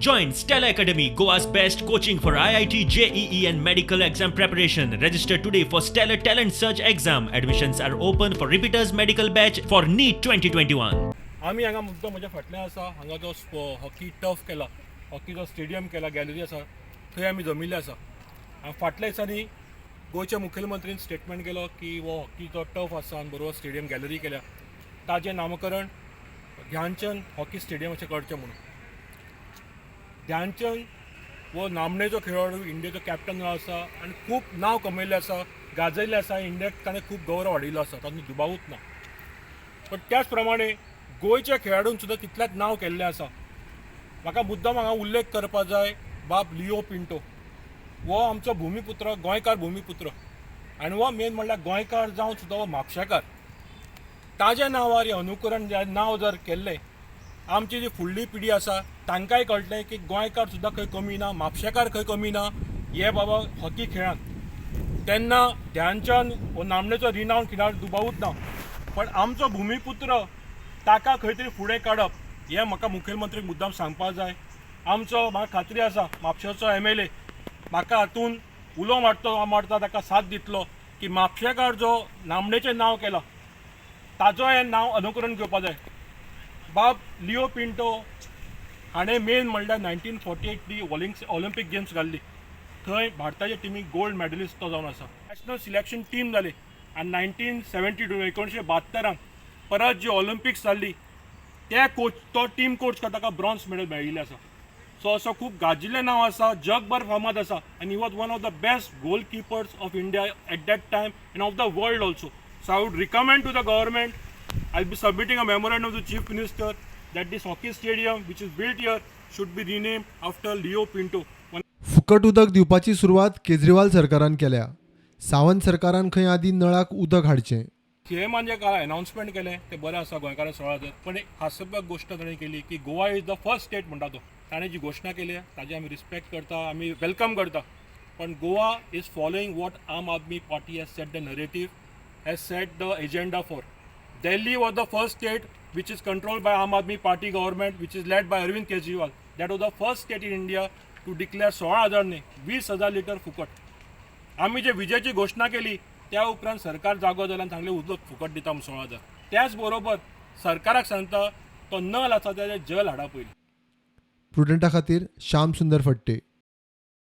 Join Stellar Academy, Goa's best coaching for IIT, JEE, and medical exam preparation. Register today for Stellar Talent Search exam. Admissions are open for repeaters medical batch for NEET 2021. आमी हांगा मुद्दो म्हज्या फाटल्यान आसा. हांगा जो hockey turf केला, हॉकीचो stadium केला, गॅलरी आसा, थंय आमी जमिल्ले आसा. आनी फाटल्या दिसांनी गोंयच्या मुखेलमंत्रीन स्टेटमेंट केलो की हो हॉकीचो टर्फ आसा आनी बरोबर स्टेडियम गॅलरी केल्या, ताजें नामकरण ध्यानचंद हॉकी स्टेडियम अशें करचें म्हणून. ध्यानचंद हो नामनेचो खेळाडू, इंडियेचो कॅप्टन जावन आसा आनी खूब नांव कमयल्लें आसा, गाजयल्लें आसा. इंडियाक ताणें खूब गौरव हाडिल्लो आसा, तातूंत दुबावूच ना. पण त्याच प्रमाणे गोंयच्या खेळाडून सुद्दां तितलेंच नांव केल्लें आसा. म्हाका मुद्दम हांगा उल्लेख करपा जाय बाब लिओ पिंटो. हो आमचो भुमीपुत्र, गोंयकार भुमीपुत्र आनी हो मेन म्हणल्यार गोंयकार जावन सुद्दां हो म्हापशेकार. ताज्या नांवार हें अनुकरण जें नांव जर केल्लें, आमची जी फुडली पिढी आसा तांकांय कळटलें की गोंयकार सुद्दां खंय कमी ना, म्हापशेकार खंय कमी ना हे बाबा हॉकी खेळांत. तेन्ना ध्यानचंद हो नामनेचो रिनावंड खेळाडू, दुबावूच ना, पण आमचो भुमीपुत्र, ताका खंय तरी फुडें काडप हें म्हाका मुखेलमंत्रीक मुद्दाम सांगपाक जाय. आमचो, म्हाका खात्री आसा, म्हापशेचो एमएलए म्हाका हातून उलो मारतो मारता, ताका साथ दितलो की म्हापशेकार जो नामनेचें नांव केलां, ताजो हें नांव अनुकरण घेवपा जाय. बाब लिओ पिंटो हाणें मेन म्हणल्यार 1948 ती ऑलिम्पीक गेम्स घाल्ली, थंय भारताच्या टिमीक गोल्ड मॅडलिस्ट तो जावन आसा. नॅशनल सिलेक्शन टीम जाली आनी 1972, 1972रान परत जी ऑलिम्पिक्स जाल्ली, त्या कोच तो टीम कोच ताका ब्रॉन्ज मेडल मेळिल्लें आसा. सो असो खूब गाजिल्लें नांव आसा, जगभर फामाद आसा आनी he was one of the best goal keepers of India at that time and of the world also. So I would recommend to the government, I be submitting a memorandum to Chief Minister that this hockey stadium which is built here should be renamed after Leo Pinto. फुकट उदक दिवपाची सुरवात केजरीवाल सरकारान केल्या. सावंत सरकारान खंय आदीं नळाक उदक हाडचें. सीएमान जे काल अनाउन्समेंट केलें तें बरें आसा, गोंयकारां 16,000. पण एक हास्यास्पद गोश्ट ताणें केली की Goa is the first state म्हणटा तो. ताणें जी घोशणा केली ताजी आमी रिस्पेक्ट करता, आमी welcome करता, पण Goa is following what Aam Aadmi Party has set the narrative, has set the agenda for. Delhi was the first state which is controlled by Aam Aadmi Party government, which is led by Arvind Kejriwal. That was the first state in India to declare 16,000 न्ही, 20,000 litre फुकट. आमी जे विजेची घोशणा केली, त्या उपरांत सरकार जागो जालें आनी सांगलें उदक फुकट दिता म्हूण 16,000. त्याच बरोबर सरकाराक सांगता, तो नल आसा तेजें जल हाडा पयलीं. प्रुडंटा खातीर श्याम सुंदर फट्टे.